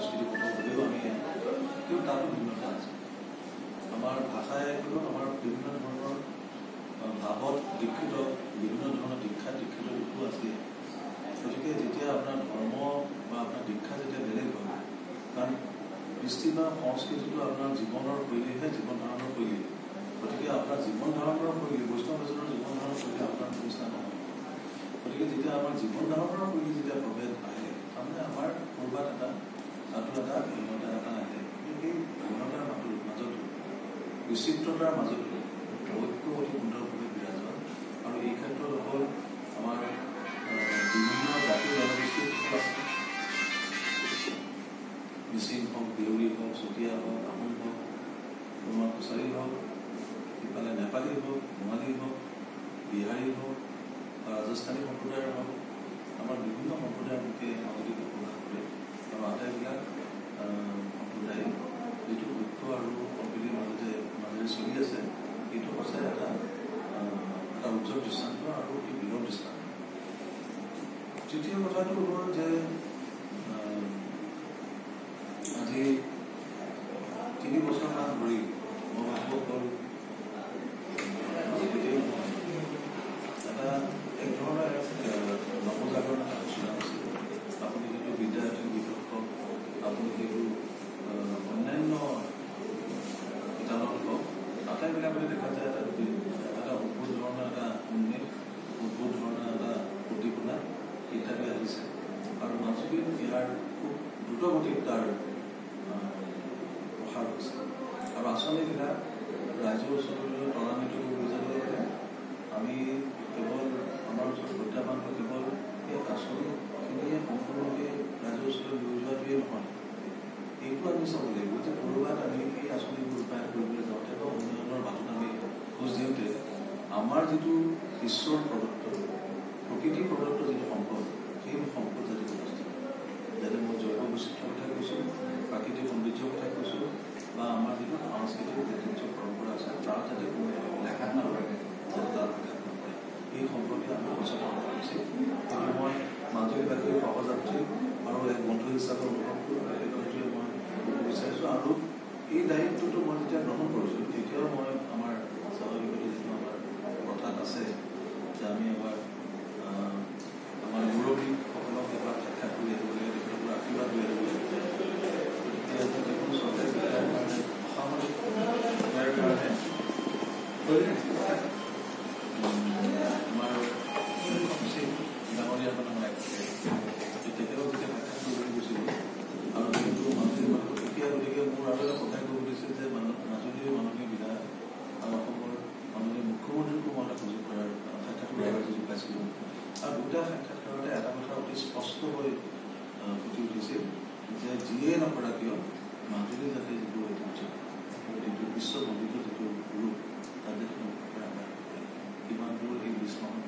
সংস্কৃতিগতভাৱেও আমি, কিন্তু তাতো ভিন্নতা আছে। আমাৰ ভাষাই হ'লেও আমাৰ বিভিন্ন ধৰণৰ ভাৱত দীক্ষিত, বিভিন্ন ধৰণৰ দীক্ষাত দীক্ষিত লোকো আছে। গতিকে যেতিয়া আপোনাৰ ধৰ্ম বা আপোনাৰ দীক্ষা যেতিয়া বেলেগ হয়, কাৰণ কৃষ্টি বা সংস্কৃতিটো আপোনাৰ জীৱনৰ শৈলীহে, জীৱন ধাৰণৰ শৈলী। গতিকে আপোনাৰ জীৱন ধাৰণৰ শৈলী, বৈষ্ণৱ এজনৰ জীৱন ধাৰণৰ শৈলী আপোনাৰ নিচিনা নহয়। গতিকে যেতিয়া আমাৰ জীৱন ধাৰণৰ শৈলী যেতিয়া প্ৰভেদ আহে, তাৰমানে আমাৰ ক'ৰবাত এটা তাতো এটা ভিন্নতা এটা আহে। কিন্তু সেই ভিন্নতাৰ মাজতো, বিচিত্ৰতাৰ মাজতো ঐক্য অতি সুন্দৰভাৱে বিৰাজমান। আৰু এই ক্ষেত্ৰত অকল আমাৰ বিভিন্ন জাতি জনগোষ্ঠীৰ আছে, মিচিং হওক, দেউৰী হওক, চুতীয়া হওক, আহোম হওক, তোমাৰ কছাৰী হওক, ইফালে নেপালী হওক, বঙালী হওক, বিহাৰী হওক বা ৰাজস্থানী সম্প্ৰদায়ৰ হওক, আমাৰ বিভিন্ন সম্প্ৰদায়ৰ লোকে মাজুলীত বসবাস কৰে। আৰু আটাইবিলাক সম্প্ৰদায়ে যিটো ঐক্য আৰু সম্প্ৰীতিৰ মাজেৰে চলি আছে, এইটো সঁচাই এটা এটা উজ্জ্বল দৃষ্টান্ত আৰু অতি বিৰল দৃষ্টান্ত। তৃতীয় কথাটো হ'ল যে আজি 3 বছৰমান ধৰি মই ভাবোঁ অকল মাজুলীতেই নহয়, এটা এক ধৰণৰ এক নৱজাগৰণ এটা সূচনা হৈছে। আপুনি সেইটো বিদ্যাৰ্থীৰ বিষয়ত হওক, আপুনি সেইটো অন্যান্য শিতানত হওক, আটাইবিলাকতে দেখা যায় এটা এটা অদ্ভুত ধৰণৰ এটা উন্মেষ, অদ্ভুত ধৰণৰ এটা উদ্দীপনা ইত্যাদি আহিছে। আৰু মাজুলীত ইয়াৰ খুব দ্ৰুতগতিত তাৰ প্ৰসাৰ হৈছে। আৰু আঁচনিবিলাক ৰাইজৰ ওচৰলৈ ত্বৰান্বিত কৰি যাবলৈ হ'লে আমি কেৱল আমাৰ ওচৰত প্ৰত্যাহ্বানটো কেৱল সেই আঁচনিখিনিয়ে সম্পূৰ্ণকৈ ৰাইজৰ ওচৰলৈ লৈ যোৱাটোৱে নহয়, এইটো আমি চাব লাগিব যে ক'ৰবাত আমি এই আঁচনিবোৰ ৰূপায়ণ কৰিবলৈ যাওঁতে বা উন্নয়নৰ বাটত আমি খোজ দিওঁতে আমাৰ যিটো ঈশ্বৰ প্ৰদত্ত, প্ৰকৃতি প্ৰদত্ত যিটো সম্পদ, সেই সম্পদ যাতে বিনষ্ট নহয়। যাতে মই জৈৱ বৈচিত্ৰ্যৰ কথা কৈছোঁ, প্ৰাকৃতিক সৌন্দৰ্যৰ কথা কৈছোঁ, বা আমাৰ যিটো সাংস্কৃতিক ঐতিহ্য পৰম্পৰা আছে তাৰ যাতে কোনো লেখা নপৰে, যাতে তাত আঘাত নপৰে, এই সম্পৰ্কে আমি সচেতন হোৱা উচিত। কিন্তু মই মাজুলীবাসীৰ সহযাত্ৰী আৰু এক বন্ধু হিচাপে অনুভৱ কৰোঁ আৰু সেই কথাটোৱে মই ক'ব বিচাৰিছোঁ। আৰু এই দায়িত্বটো মই যেতিয়া গ্ৰহণ কৰিছোঁ, তেতিয়াও মই আমাৰ স্বাভাৱিকতে যিটো আমাৰ প্ৰথাত আছে যে আমি এবাৰ আমাৰ মুৰব্বীসকলক এবাৰ সাক্ষাৎ কৰি আহিব লাগে, তেখেতসকলৰ আশীৰ্বাদ লৈ আহিব লাগে। গতিকে যিকোনো চৰকাৰী বিষয়াৰ কাৰণে, অসামৰিক বিষয়াৰ কাৰণে আমাৰ সচিব ডাঙৰীয়া মানে তেখেতক যেতিয়া সাক্ষাৎ কৰিবলৈ গৈছিলোঁ আৰু যিহেতু মাজুলী মানুহ তেতিয়া, গতিকে মোৰ আৰু এটা কথাই ক'ব দিছিল যে মাজুলীৰ মাননীয় বিধায়ক আৰু অসমৰ মাননীয় মুখ্যমন্ত্ৰীকো মই এটা সুযোগ কৰাৰ, সাক্ষাৎ কৰাৰ সুযোগ পাইছিলোঁ। আৰু দুটা সাক্ষাৎকাৰতে এটা কথা অতি স্পষ্ট হৈ ফুটি উঠিছিল যে যিয়ে নকৰা কিয় মাজুলী যাতে যিটো ঐতিহ্য, যিটো বিশ্ববন্দিত যিটো ৰূপ, তাত যাতে কোনো প্ৰকাৰে আঘাত নপৰে। কিমান দূৰ এই 20 মাহত